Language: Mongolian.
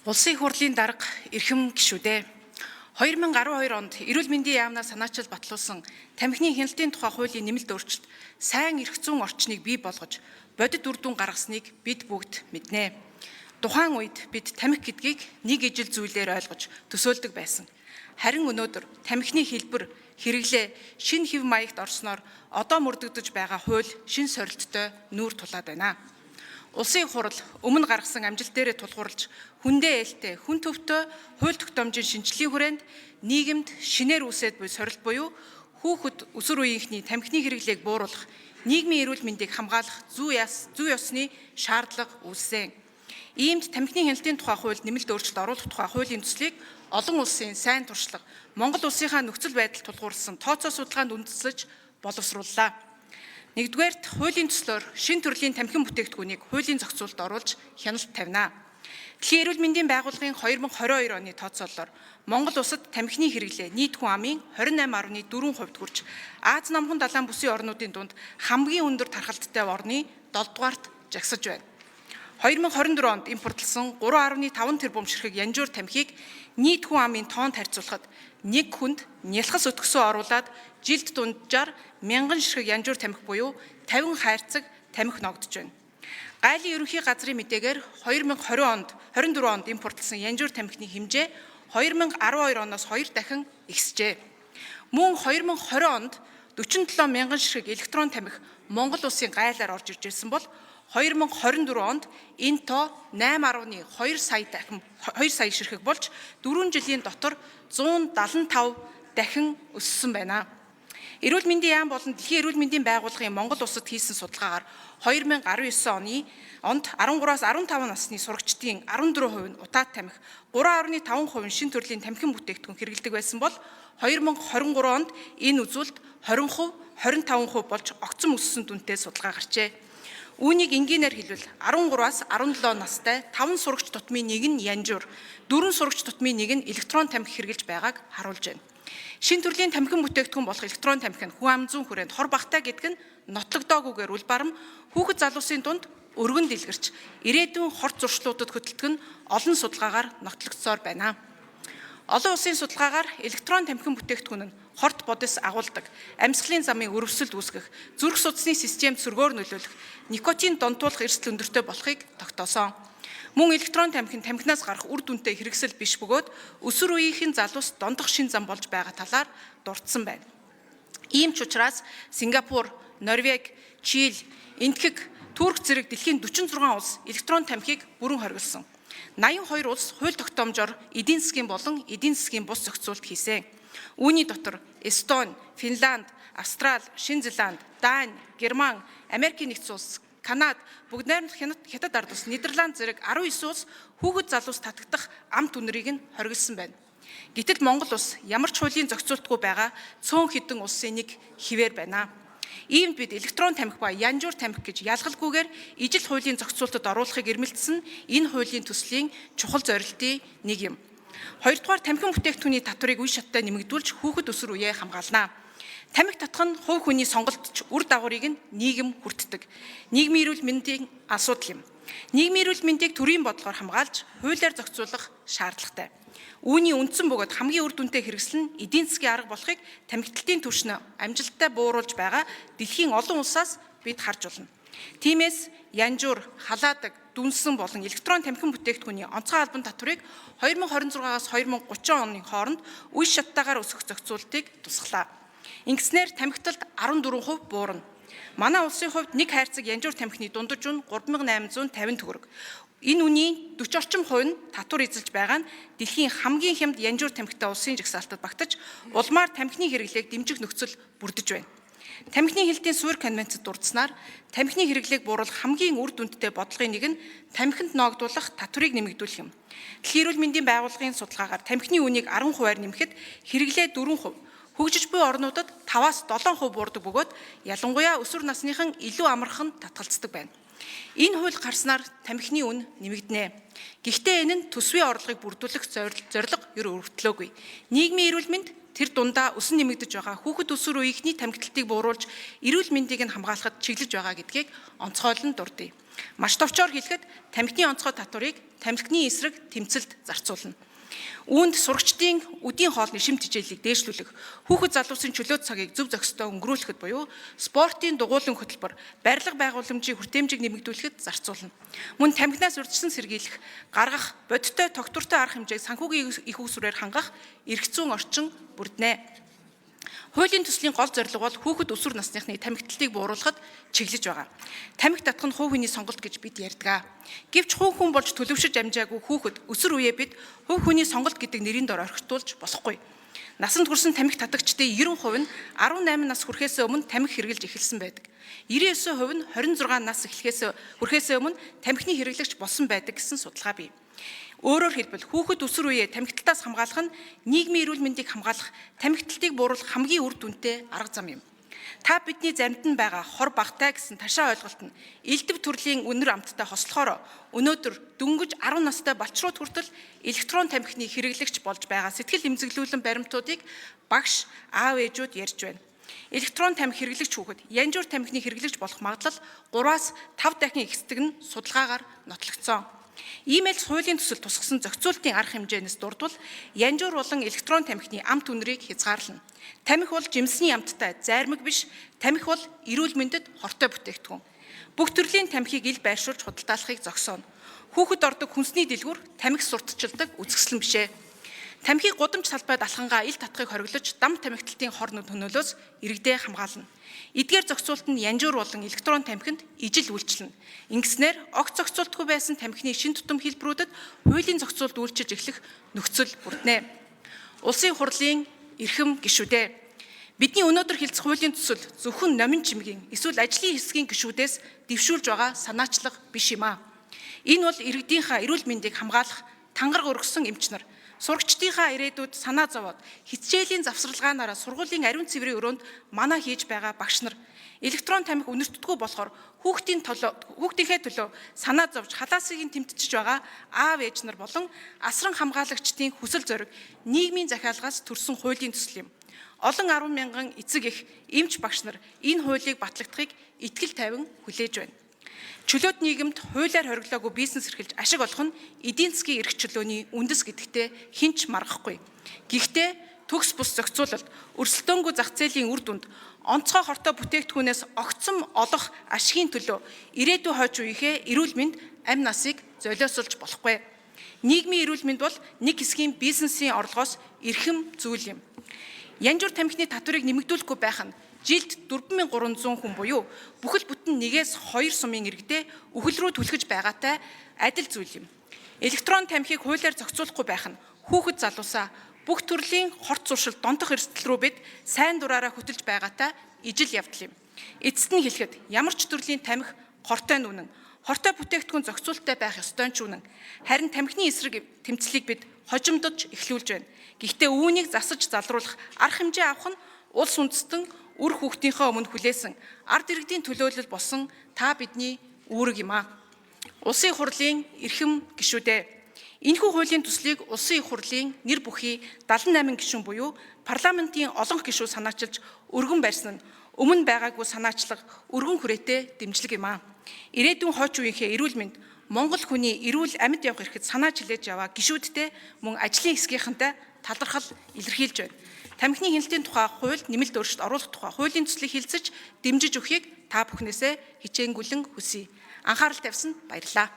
Улсын их хурлын дарга, эрхэм гишүүдээ. 2012 онд Эрүүл мэндийн яамнаас санаачил батлуулсан тамхины хяналтын тухай хуулийн нэмэлт өөрчлөлт сайн эрх зүйн орчныг бий болгож бодит үр дүн гаргасныг бид бүгд мэднэ. Тухайн үед бид тамхи гэдгийг нэг ижил зүйлээр ойлгож төсөөлдөг байсан. Харин өнөөдөр тамхины хэлбэр, хэрэглээ шинэ хэв маягт орсноор одоо мөрдөгдөж байгаа хууль шинэ сорилттой нүүр тулаад байна. Улсын их хурал өмнө гаргасан амжилт дээрээ тулгуурлаж хүндээ ээлтэй, хүн төвтэй хууль тогтоомжийн шинжлэлийн хүрээнд нийгэмд шинээр үүсээд буй сорилт буюу хүүхэд өсвөр үеийнхний тамхины хэрэглээг бууруулах, нийгмийн эрүүл мэндийг хамгаалах зүй ёсны шаардлага үүссэн. Иймд тамхины хяналтын тухай хуульд нэмэлт өөрчлөлт оруулах тухай хуулийн төслийг олон улсын сайн туршлага, Монгол улсынхаа нөхцөл байдал тулгуурласан тооцоо судалгаанд үндэслэж боловсрууллаа. Нэгдүгээрт, хуулийн төслөөр шинэ төрлийн тамхин бүтээгдэхүүнийг хуулийн зохицуулалд оруулж хяналт тавина. Дэлхийн эрүүл мэндийн байгууллагын 2022 оны тооцоололоор Монгол улсад тамхины хэрэглээ нийт хүн амын 28.4% хүрч Ази номхон далайн бүсийн орнуудын дунд хамгийн өндөр тархалттай орны 7 дугаарт жагсаж байна. 2024 онд импортлсон 3.5 тэрбум ширхэг янжуур тамхиг нийт хүн амын тоонд харьцуулахад нэг хүнд нялхас өтгөсөө оруулаад жилд дунджаар 1000 ширхэг янжуур тамхи буюу 50 хайрцаг тамхи ногдож байна. Гайлын ерөнхий газрын мэдээгээр 2020 онд 24 онд импортлсон янжуур тамхины хэмжээ 2012 оноос 2 дахин ихсжээ. Мөн 2020 онд 47 мянган ширхэг электрон тамхи Монгол улсын гайлаар орж ирж байсан бол 2024 онд энэ тоо 8.2 сая дахин 2 сая ширхэг болж 4 жилийн дотор 175 дахин өссөн байна. Эрүүл мэндийн яам болон Дэлхийн эрүүл мэндийн байгууллагын Монгол улсад хийсэн судалгаагаар 2019 онд 13-аас 15 насны сурагчдын 14% нь утаат тамхи, 3.5% нь шинэ төрлийн тамхин бүтээгдэхүүн хэрэглэдэг байсан бол 2023 онд энэ үзүүлэлт 20%, 25% болж огцом өссөн дүнтэй судалгаа гарчээ. Үүнийг энгийнээр хэлбэл 13-аас 17 настай 5 сурагч тутмын нэг нь янжуур, 4 сурагч тутмын нэг нь электрон тамхи хэрэглэж байгааг харуулж байна. Шинэ төрлийн тамхин бүтээгдэхүүн болох электрон тамхи нь хүн ам зүйн хүрээнд хор багатай гэдэг нь нотлогдоогүйгээр үл барам хүүхэд залуусын дунд өргөн дэлгэрч ирээдүйн хорт зуршлуудад хөтөлдөг нь олон судалгаагаар нотлогдсоор байна. Олон улсын судалгаагаар электрон тамхин бүтээгдэхүүн нь хорт бодис агуулдаг, амьсгалын замын өрөвсөлд үүсгэх, зүрх судасны системд сөргөөр нөлөөлөх, никотин донтуулах эрсдэл өндөртэй болохыг тогтоосон. Мөн электрон тамхи нь тамхинаас гарах үр дүнтэй хэрэгсэл биш бөгөөд өсвөр үеийнхэн залуус дондох шин зам болж байгаа талаар дурдсан байна. Ийм ч учраас Сингапур, Норвеги, Чили, Энэтхэг, Турк зэрэг дэлхийн 46 улс электрон тамхиг бүрэн хориглосон. 82 улс хууль тогтоомжоор эдийн засгийн болон эдийн засгийн бус зохицуулалт хийсэн. Үүний дотор Эстони, Финланд, Австрали, Шинэ Зеланд, Дани, Герман, Америкийн нэгдсэн улс, Канада, бүгд найрамдах Хятад ард улс, Нидерланд зэрэг 19 улс хүүхэд залуус татагдах амт үнэрийг нь хориглосон байна. Гэтэл Монгол улс ямар ч хуулийн зохицуултгүй байгаа цөөн хэдэн улсын нэг хിവэр байна. Иймд бид электрон тамхи ба янжуур тамхи гэж ялгалгүйгээр ижил хуулийн зохицуултад оруулахыг эрмэлзсэн энэ хуулийн төслийн чухал зорилтын нэг юм. Хоёрдугаар, тамхин бүтээгдэхүүний татварыг үе шаттай нэмэгдүүлж хүүхэд өсвөр үеэ хамгаална. Тамхи татах нь хувь хүний сонголт ч үр дагаврыг нь нийгэм хүртдэг. Нийгмийн эрүүл мэндийн асуудал юм. Нийгмийн эрүүл мэндийг төрийн бодлогоор хамгаалж хуулиар зохицуулах шаардлагатай. Үүний үндсэн бөгөөд хамгийн үр дүнтэй хэрэгсэл нь эдийн засгийн арга болохыг тамхитлалтын түвшнөө амжилттай бууруулж байгаа дэлхийн олон улсаас бид харж болно. Тиймээс янжуур, халаадаг, дүнсэн болон электрон тамхин бүтээгдэхүүний онцгой албан татварыг 2026-аас 2030 оны хооронд үе шаттайгаар өсгөх зохицуултыг тусгалаа. Ингэснээр тамхиталд 14% буурна. Манай улсын хувьд нэг хайрцаг янжуур тамхины дундаж үн 3850 төгрөг. Энэ үнийн 40 орчим хувь нь татвар эзэлж байгаа нь дэлхийн хамгийн хямд янжуур тамхитай улсын жагсаалтад багтаж улмаар тамхины хэрэглээг дэмжих нөхцөл бүрдэж байна. Тамхины хяналтын суурь конвенцэд дурдсанаар тамхины хэрэглээг бууруулах хамгийн үр дүнтэй бодлогын нэг нь тамхинд ноогдуулах татварыг нэмэгдүүлэх юм. Дэлхийн эрүүл мэндийн байгууллагын судалгаагаар тамхины үнийг 10%-аар нэмэхэд хэрэглээ 4%, хөгжиж буй орнуудад 5-аас 7% буурдаг бөгөөд ялангуяа өсвөр насныхан илүү амархан татгалздаг байна. Энэ хууль гарснаар тамхины үн нэмэгдэнэ. Гэхдээ энэ нь төсвийн орлогыг бүрдүүлэх зорилго ер өргөтлөөгүй. Нийгмийн эрүүл мэнд тэр дундаа өсөн нэмэгдэж байгаа хүүхэд өсвөр үеийнхний тамхиталтыг бууруулж эрүүл мэндийг нь хамгаалахад чиглэж байгаа гэдгийг онцгойлон дурдъя. Маш товчоор хэлэхэд тамхины онцгой татварыг тамхины эсрэг тэмцэлд зарцуулна. Үүнд сурагчдын үдийн хоолны шим тэжээлийг дээшлүүлэх, хүүхэд залуусын чөлөө цагийг зөв зохистой өнгөрүүлэхэд буюу спортын дугуйлан хөтөлбөр, барилга байгууламжийн хүртээмжийг нэмэгдүүлэхэд зарцуулна. Мөн тамхинаас урьдчилан сэргийлэх, гаргах бодиттой тогтвортой арга хэмжээг санхүүгийн их усүрээр хангах эрх зүйн орчин бүрднэ. Хуулийн төслийн гол зорилго бол хүүхэд өсвөр насныхны тамхитлалыг бууруулахад чиглэж байгаа. Тамхи татах нь хувь хүний сонголт гэж бид ярьдаг. Гэвч хувь хүн болж төлөвшөж амжаагүй хүүхэд өсвөр үеэ бид хувь хүний сонголт гэдэг нэрийн дор орхитуулж болохгүй. Насанд хүрсэн тамхи татагчдын 90% нь 18 нас хүрэхээс өмнө тамхи хэрэглэж эхэлсэн байдаг. 99% нь 26 нас эхлэхээс хүрэхээс өмнө тамхины хэрэглэгч болсон байдаг гэсэн судалгаа бий. Өөрөөр хэлбэл хүүхэд өсвөр үеэ тамхиталтаас хамгаалах нь нийгмийн эрүүл мэндийг хамгаалах, тамхиталтыг бууруулах хамгийн үр дүнтэй арга зам юм. Та бидний заримд нь байгаа хор багтай гэсэн ташаа ойлголт нь элдэв төрлийн үнэр амттай хослохоор өнөөдөр дөнгөж 10 настай балчрууд хүртэл электрон тамхины хэрэглэгч болж байгаа сэтгэл эмзэглүүлэн баримтуудыг багш, аав ээжүүд ярьж байна. Электрон тамхи хэрэглэгч хүүхэд янжуур тамхины хэрэглэгч болох магадлал 3-аас 5 дахин ихсдэг нь судалгаагаар нотлогдсон. Иймэл хуулийн төсөл тусгасан зохицуултын арга хэмжээнээс дурдвал янжуур болон электрон тамхины амт үнэрийг хязгаарлана. Тамхи бол жимсний амттай зайрмаг биш, тамхи бол эрүүл мэндэд хортой бүтээгдэхүүн. Бүх төрлийн тамхиг ил байршуулж худалдаалахыг зогсооно. Хүүхэд ордог хүнсний дэлгүүр тамхи сурталчилдаг үзэсгэлэн биш ээ. Тамхиг гудамж талбайд алхангаа ил татахыг хориглож дам тамхиталтын хор нөлөөлөөс иргэдээ хамгаална. Эдгээр зохицуулт нь янжуур болон электрон тамхинд ижил үйлчилнэ. Ингэснээр огт зохицуултгүй байсан тамхины шин тутам хэлбэрүүдэд хуулийн зохицуулт үйлчилж эхлэх нөхцөл бүрднэ. Улсын хурлын эрхэм гишүүдээ. Бидний өнөөдөр хэлцэх хуулийн төсөл зөвхөн номин чимгийн эсвэл ажлын хэсгийн гишүүдээс дэвшүүлж байгаа санаачлага биш юм аа. Энэ бол иргэдийнхаа эрүүл мэндийг хамгаалах тангараг өргөсөн эмч нар, сурагчдынхаа ирээдүйд санаа зовоод хичээлийн завсарлагаанаараа сургуулийн ариун цэврийн өрөөнд манаа хийж байгаа багш нар, электрон тамхи үнэртдэггүй болохоор хүүхдийнхээ төлөө санаа зовж халаасыг нь тэмтчиж байгаа аав ээж нар болон асран хамгаалагчдын хүсэл зориг нийгмийн захиалгаас төрсэн хуулийн төсөл юм. Олон 10 мянган эцэг эх, эмч багш нар энэ хуулийг батлагдахыг итгэл тавин хүлээж байна. Чөлөөт нийгэмд хуулиар хориглоогүй бизнес эрхэлж ашиг олох нь эдийн засгийн эрх чөлөөний үндэс гэдэгтээ хэн ч маргахгүй. Гэхдээ төгс бус зохицуулалт, өрсөлдөөнгүй зах зээлийн үр дүнд онцгой хортой бүтээгдэхүүнээс огцом олох ашигын төлөө ирээдүйн хойч үеийнхээ эрүүл мэнд амь насыг золиослж болохгүй. Нийгмийн эрүүл мэнд бол нэг хэсгийн бизнесийн орлогоос эрхэм зүйл юм. Янжуур тамхины татварыг нэмэгдүүлэхгүй байх нь жилд 4300 хүн буюу бүхэл бүтэн 1-ээс 2 сумын иргэдээ үхэл рүү түлхэж байгаатай адил зүйл юм. Электрон тамхиг хуулиар зохицуулахгүй байх нь хүүхэд залуусаа бүх төрлийн хорт зуршил донтох эрсдэл рүү бид сайн дураараа хөтөлж байгаатай ижил явдал юм. Эцэст нь хэлэхэд ямар ч төрлийн тамхи хортой нь үнэн. Хортой бүтээгдэхүүн зохицуулттай байх ёстой ч үнэн. Харин тамхины эсрэг тэмцлийг бид хожимдож эхлүүлж байна. Гэхдээ үүнийг засаж залруулах арга хэмжээ авах нь улс үндэстэн үр хүүхдийнхээ өмнө хүлээсэн ард иргэдийн төлөөлөл болсон та бидний үүрэг юм аа. Улсын хурлын эрхэм гишүүдээ. Энэхүү хуулийн төслийг Улсын их хурлын нэр бүхий 78 гишүүн буюу парламентын олонх гишүүн санаачилж өргөн барьсан нь өмнө байгаагүй санаачлага өргөн хүрээтэй дэмжлэг юм аа. Ирээдүйн хойч үеийнхээ эрүүл мэнд Монгол хүний эрүүл амьд явах эрхэд санаа чилээж яваа гишүүдтэй мөн ажлын хэсгийнхэнтэй талархал илэрхийлж байна. Тамхины хяналтын тухай хуульд нэмэлт өөрчлөлт оруулах тухай хуулийн төслийг хэлэлцэж дэмжиж өгөхийг та бүхнээсээ хичээнгүлэн хүсье. Анхаарал тавьсанд баярлалаа.